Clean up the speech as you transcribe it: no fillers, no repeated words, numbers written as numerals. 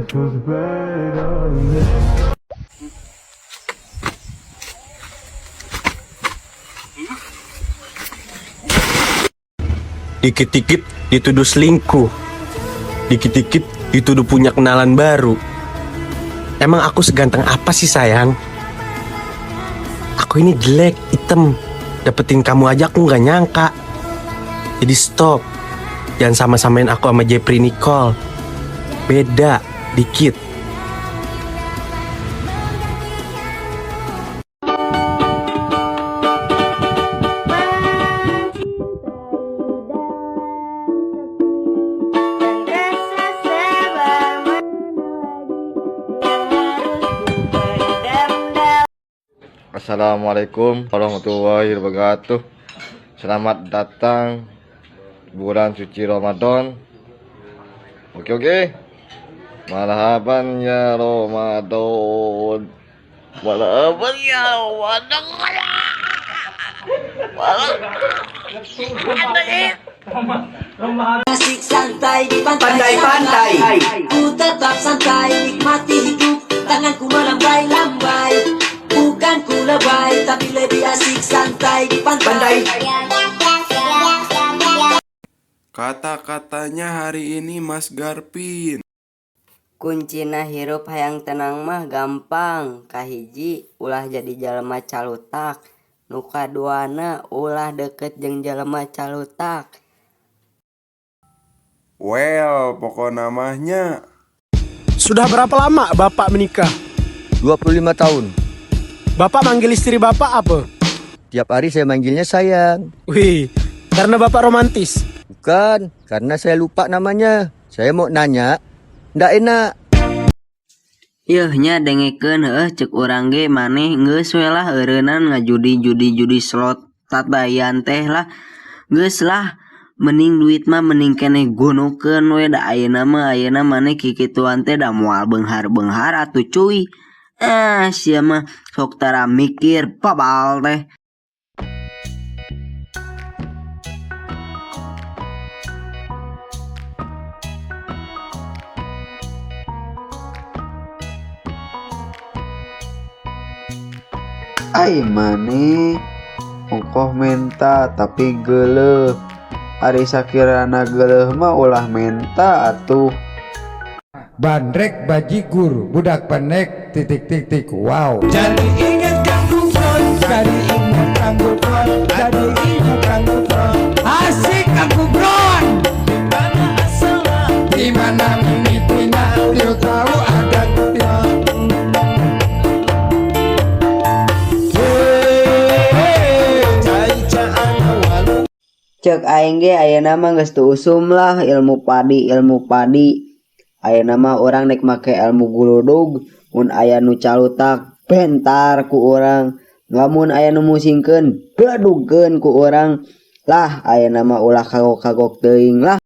Feels better than this. Dikit-dikit dituduh selingkuh. Dikit-dikit dituduh punya kenalan baru. Emang aku seganteng apa sih, sayang? Aku ini jelek, hitam. Dapetin kamu aja aku nggak nyangka. Jadi stop. Jangan sama-samain aku sama Jefri Nichol. Beda, dikit. Assalamualaikum warahmatullahi wabarakatuh. Selamat datang bulan suci Ramadan. Oke oke. Marhaban ya Ramadan. Marhaban ya Ramadan. Asik santai di pantai-pantai. Ku tetap santai, nikmati hidup. Tanganku melambai-lambai. Bukan ku lebay, tapi lebih asik santai di pantai. Kata-katanya hari ini Mas Garpin. Kuncina hirup hayang tenang mah gampang. Kahiji, ulah jadi jalma calutak. Nu kaduana, ulah deket jeung jelema calutak. Well, pokokna mah nya. Sudah berapa lama Bapak menikah? 25 tahun. Bapak manggil istri Bapak apa? Tiap hari saya manggilnya sayang. Wih, karena Bapak romantis. Bukan, karena saya lupa namanya. Saya mau nanya, ndak enak. Yeuh nya, dengekeun heueuh, ceuk urang ge maneh geus we lah eureunnan ngajudi-judi judi slot tatayan teh lah. Geus lah, mending duit mah mending keneh gunukeun we, da ayeuna mah, ayeuna maneh kikituan teh da moal beunghar-beunghar atuh, cuy. Ah, sia mah sok tara mikir babal teh. Ai maneh ongkoh menta tapi geuleuh. Ari sakirana geuleuh mah ulah menta atuh. Bandrek bajigur budak pendek titik titik wow. Jadi ingat Kang Gufron, jadi ingat Kang Gufron, jadi ingat Kang Gufron. Asik Kang Gufron. Di mana asalnya? Di mana mimitina teu tahu adatnya. Hey, cai caang walu. Ceuk aing ge ayeuna mah geus teu usum lah ilmu padi, ilmu padi. Ayeuna mah urang rek make ilmu guludug. Mun aya nu calutak, bentar ku urang. Lamun aya nu musingkeun, bledugkeun ku urang lah. Ayeuna mah ulah kagok-kagok teuing lah.